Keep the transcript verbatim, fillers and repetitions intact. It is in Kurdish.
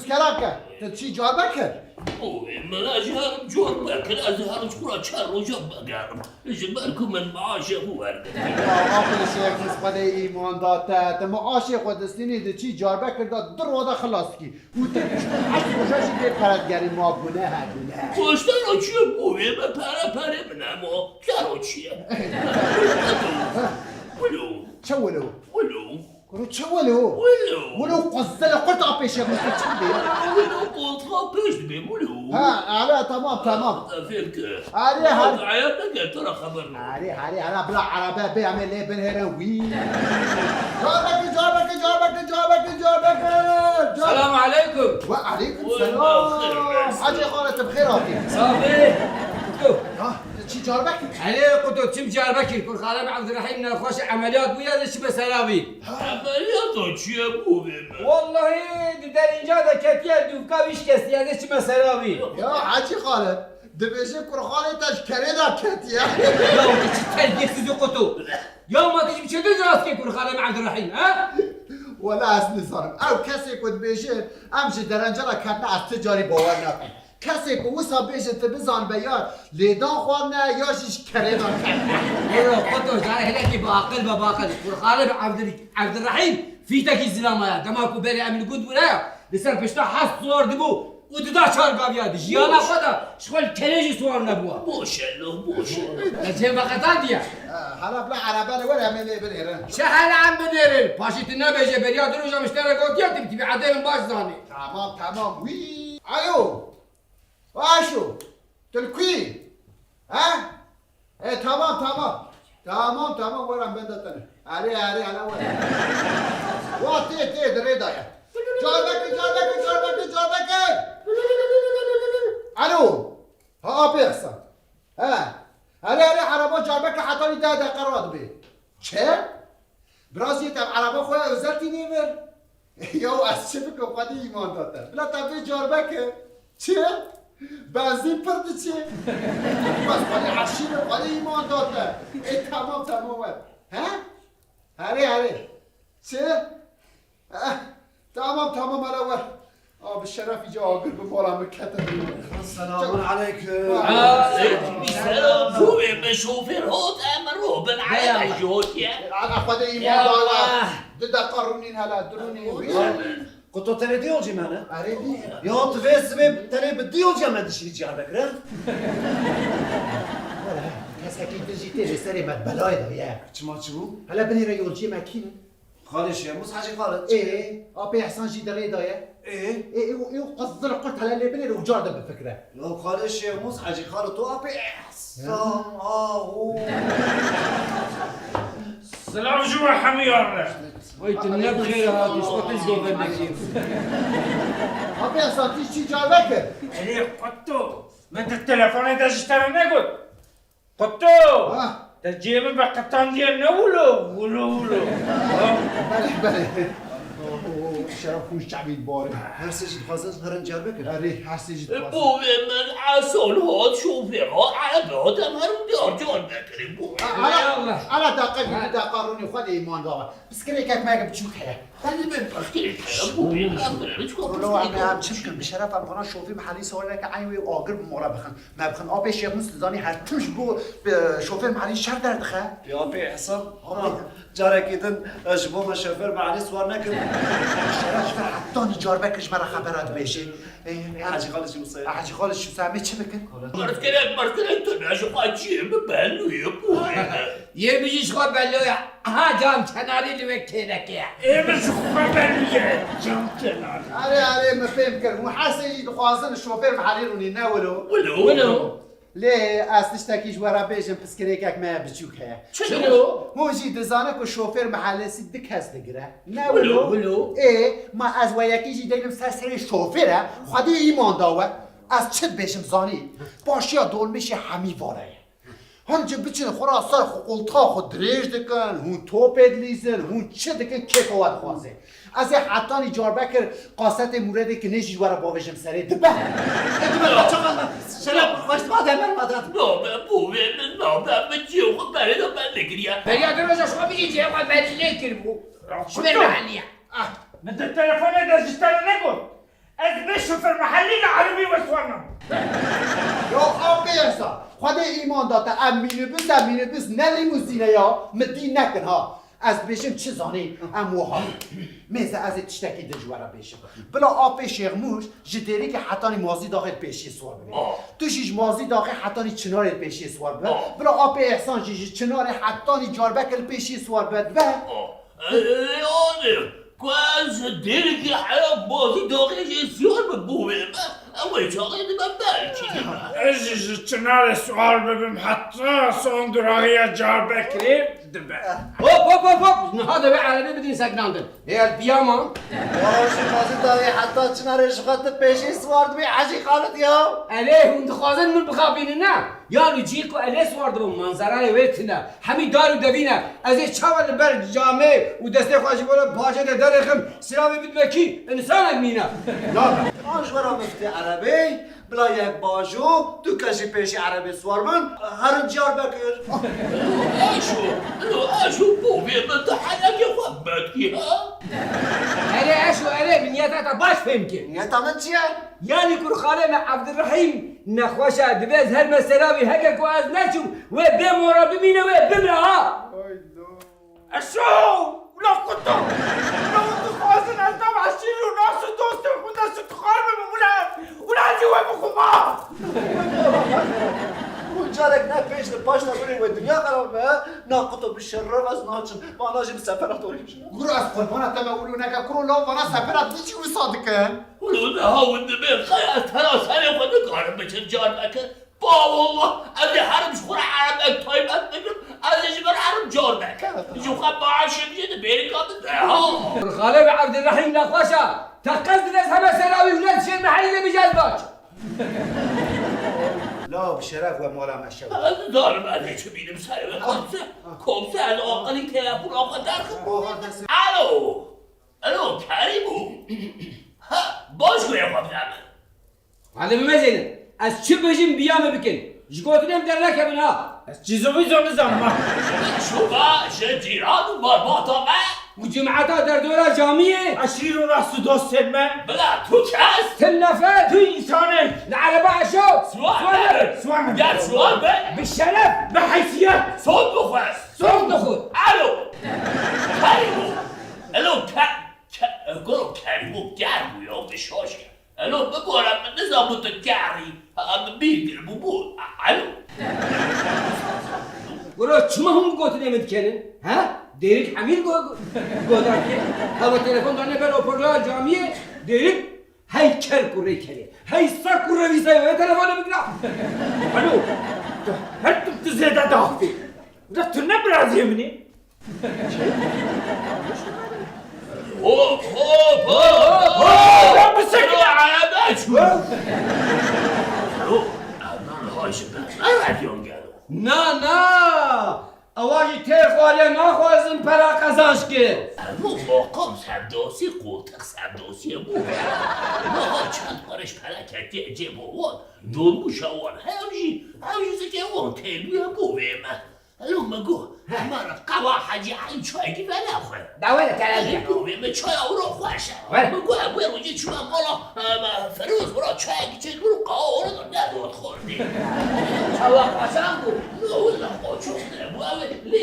Kerem ke, tu çî carbekir? Oy, min ez ji herim carbekir, ez ji herim ji xwe re çar roja vegerim. Ji ber ku min maaşê xwe wergirt. Ya, apê Şêx, Xwedê îman da te, tu maaşê xwe distînî, tu çî carbekir da du roda xilas dikî. Û tu pişt heşt roja jî bê pere digerî, ma gune he, gune. Poştera çi ye bo wê me pere, pere min e ma. Kero çi ye? Wilo. Çi wilo? Wilo. Kuro çi wilo? Wilo. Wilo quzzel qurt apê Şêx Mustafa çi be? Wilo qultuğa pêş dibe, wilo. Ha, ala, tamam, tamam. Fêr ke. Arê, har- Ayar neke, tu ra xeber ne. Arê, arê, arê, bila erebe bê, em ê lê binêrin wî. Carbekir, carbekir, carbekir, carbekir, carbekir. Car- Selamu aleykum. Ve aleykum selam. Hacî Xalid, tu bi xêr hatî. Safi. Kuto. Ha, tu çî carbekir? Erê, Kuto, çim carbekir. Kurxalem Evdirehîm nexweş emeliyat bûye, ez çime seravî. Ha. Emeliyata çi ye bo vê me? Wellahî, di derînca de ketiye dûvka wî şikestiye, ez çime seravî. Ya Hacî Xalid, dibêje kurxalê te ji kerê de ketiye. Ya tu çi terbiyesiz û Kuto. Ya ma tu jî bi çi dizanî ez kê kurxalem Evdirehîm, ha? Wela ez nizanim. Ew kesê ku dibêje, em ji derenca re ketine, ez ti carî bawer nakim. Kesê ku wisa bêje, tu bizan be ya lêdan xwarine ya jî ji kerê de ketine. Êro, Kuto, carê hinekî bi aqil be, bi aqil. Kurxalem Evdir-, Evdirehîm fîtekî zilama ye. Dema ku berê em li gund bûne ya, li ser pişta heft siwar dibû û dida çar gaviya di. Jiyana xwe de ji xwe li kerê jî siwar nebûwa. Boş e lo, boş e. Te cem veqetandiye. Ha, hala bila erebe li wer em ê lê binêrin. Çi hele em binêrin? Paşê tu nebêje, beriya du roja min ji te re gotiye, tu bi tebîetê min baş zanî. Tamam, tamam, wî. Alo. Aşo. Tu li ku yî? He? E, tamam, tamam. Tamam, tamam, werin benda te ne. Erê, erê, hele werin. Wa tê, tê, di rê de ye. Carbekir, carbekir, carbekir, carbekir. Alo. Ha, apê Ehsan. He. Erê, erê, ereba carbekir hetanî deh deqe radibe. Çi? Birazê te ereba xwe ya özel tînê vir. Ya ez çi bikim, Xwedê îman da te. Bila te vê carbekir. Çi? Benzîn pir diçe. Bes Xwedê eşî vir, Xwedê îman da te. Ê, tamam, tamam, wer. He? Herê, herê. Çi? Eh, tamam, tamam, hele wer. A, bi şerefî ca agir bi mala min kete. Selamun aleykum. Aleykum selam. Bû wê min şofêr hot, em robin, erebe jî hotiye. Ala Xwedê îman da. Du deqa rûnîn hele, du rûnîn. Kuto, tenê du yolcî me ne? Erê, dî. Ya tu vê sibê tenê bi du yolciya me dişînî Diyarbekir, he? Were, kesekî din jî tê lê serê me belayê de ye. Çima, çi bû? Hele binêre yolciyê me kî ne? Xalê Şêmûs Hecî Xalid. Ê, apê Ehsan jî di rê de ye. Ê? Ê, ê, ê, qizil qurt hele lê binêre û car de bifikire. Ya xalê Şêmûs Hecî Xalid, to apê Ehsan, aho. Silav ji we hemûyan re. Wey, tu ne bi xêr hatî, ji xwe tu ji govendekî. Apê Ehsan, tu çî Diyarbekir? Erê, Kuto, min di telefonê de ji te re negot. Kuto! Ha? Te cihê min veqetandiye ne wilo, wilo, wilo. Belê, belê. Oo, şeref hûn çavî bore. Her sê jî dixwazin herin Diyarbekir. Erê, her sê jî dixwazin. Bo vê min Ehsan hat, şofêr hat, erebe hat, em herin Diyar, Diyarbekirê bo. Ha, ala, ala daqa, bir daqa rûnî xwe de îman dawa. Piskirêkek me biçûk heye. Tenê me piskirêk heye, bo vê min em birin, çi Rolo, em ê em çi bikin? Bi şeref em xwe şofî mehellî sor neke, eyn wê agir bi mora bixin. Me bixin apê Şêxmûs, tu zanî her tim ji bo, e, şofêr mehellî şer derdixe. Ya apê Ehsan, ha, carekî din, e, ji bo me şofêr mehellî siwar nekin. Şeref ji vir hetanî Diyarbekir ji me re xebera dibêjê. E, Hecî Xalid ji Musayê. Hecî Xalid ji Musayê, em ê çi bikin? Piskirêk, piskirêk tune, ji xwe cihê min belû ye, bo vê min. Yê min jî ji xwe belû ye. Aha, cam kenarî li wê kêlekê ye. Ê min ji xwe belû ye, cam kenarî. Erê, erê, min fêm kir. Hûn her sê jî dixwazin şofêr mehellî rûnî, ne wilo? Wilo. Wilo. Lê ez tiştekî ji we re bêjim, piskirêkek me biçûk heye. Çilo? Hûn jî dizanin ku şofêr mehellî du kes digire. Ne wilo? Wilo. Wilo. Ê, ma ez we yekî jî deynim ser serê şofêre, Xwedê îman da we. Ez çi dibêjim zanî? Paşiya dolmêşê hemî vana ye. Him ji biçin xwe ra ser xwe qoltixa xwe dirêj dikin, hûn topê dilîzin, hûn çi dikin, kêfa we dixwaze. Ez ê hetanî Diyarbekir qasetê Mûredê Kinê jî ji we re bavêjim serê. Dibe! E, dibe, çaqa me. Şeref, xweş dibe, demer me dat. Nabe, bo vê min nabe, min cihê xwe berê de bend nekiriye. Beriya du roja ji xwe bijî cihê xwe berê lê kiribû. Ji ber mehellî ye. Ah. Min di telefonê de ji te re negot. Ez Sifir mehellî li erebî weswana. Ya apê Esa, Xwedê îman da te, ev mînîbus e, mînîbus ne lîmuzîn e ya, min dî nekin ha. Ez dibêjim çi zanî, em wiha. Mêze ez ê tiştekî din ji we re bêjim. Bila apê Şêxmûş ji Dêrikê hetanî Mazî Daxê li pêşiyê siwar bibe. Ah. Tu jî ji Mazî Daxê hetanî Çinarê li pêşiyê siwar bibe. Ah. Bila apê Îhsan jî ji Çinarê hetanî Carbekê li pêşiyê siwar bibe. Dibe? Ah. Ê, anê, ku ez ji Dêrikê heya Mazî Daxê jê siwar bibûvê me, ew ê çaxê dibe belkî dibe. Ez jî ji Çinarê siwar bibim heta Sonduraxiya Carbekê dibe. Hop, hop, hop, hop! Niha divê erebê bidin sekinandin. Ê, el piyama. Ya ji Mazî Daxê heta Çinarê ji xwe tu pêşî siwar dibî Hecî Xalid ya. Elê, hûn dixwazin min bixapînin, ne? Yalo cihê ku elê siwar dibim, manzerayê wê tune. Hemî dar û devîn e. Ez ê çawa li ber camê û destê xwe ji bo bacê de derêxim, silavê bidime kî? Însanek nîne. Nabe. An ji we re min fitê erebê, bila yek bajo, du kes jî pêşî erebê siwar bin, herin Diyarbekir. Eşo, elo eşo, bovê min tu helekê xwe vedkî, ha? Erê eşo, erê, min niyeta te baş fêm kir. Niyeta min çi ye? Yanî kurxalê me Evdirehîm nexweş e, divê ez herime seravî, heke ku ez neçûm, wê bê mora bimîne, wê bimre ha. Eşo! Ula quta! Ula hûn dixwazin ez nav eşîr û nas û dostên xwe de sitixar bibim, ula, ula ez ê we bixwim ha! Hûn carek ne pêş li paş de binên wê dinya xerab be, ha? Na quto bi şeref ez naçim, mana jî bi sefera torî bijim. Guro ez qurbana te me wilo neke, kuro law vana sefera tu çi wisa dikin? Wilo niha hûn dibên xeya tera serê xwe nikarin biçin Diyarbekir. Ba wallah, ez ê herim ji xwe re erebek taybet bikim, ez ê ji vir herim Diyarbekir. Ji xwe maaşê min jî di bêrîka min de, ha. Xalê me Evdirehîm nexweş e. Te qez divê ez heme sera wî û ne dişên me herî de bijez baş. La bi şeref we mala me şew. Ez nizanim ez ê çi bînim serê me. Komse, komse ez aqilî telefona xwe derxim. Alo. Alo, Kerîmo. Ha, baş goya xwe bide min. Hadi bimezênin. Ez çi bêjim biya min bikin. Ji gotinê min dernekevin ha. Ez çîzo wîzo nizanim ha. Şuba ji cîran û malbata me. Û cimeta derdora camiyê. Eşîr û rast û dostên me. Bila tu kes. Tu nefer. Tu însanek. Li ereba eşo. Siwar be. Siwar be. Gel siwar be. Bi şeref. Bi heysiyet. Son bixwe. Son bixwe. Alo. Kerîmo. Alo, ke-, ke-, goro Kerîmo ker bû ya, bi şaş e. Elo, bibore, min nizanbû tu kerî. Ha, min bîr kiribû bû. A-, alo. Guro, çima hûn gotinê min dikenin? Ha? Dêrik hemî go-, go-, godan ke. Hava telefon dane ber oporla camiyê, Dêrik hey ker kurê kerê. Hey sar kurê vîsayê, wê telefona bikira. Alo. Tu her tim tu zêde daxtê. Da tu ne birazê min ê? Hop, hop, hop, hop! Hop! Lan bisekine arada çû! Alo, Adnan Haşim, ben radyon gelo. Na, na! Ewa jî têr xwariye naxwazin pera qezanç kir. Alo, maqam sevdasî, koltuk sevdasî bu. Naha çend qariş pere ketiye cêbo wan, dolmuşa wan, hev jî, hev jî zikê wan têbûye bo vê me. Elo, min got, he, mara qewa Hecî Elî çayekî venaxwe. Da were, te ez Elî, got, vê min çaya wira xweş e. Were. Min got, wê rojê çûme mala, em, Firûz, wira çayekî çêkir û qewa wira da nedot xwardê. Çawa qaçan bû? No, wila qaçox ne, bu ew ê lê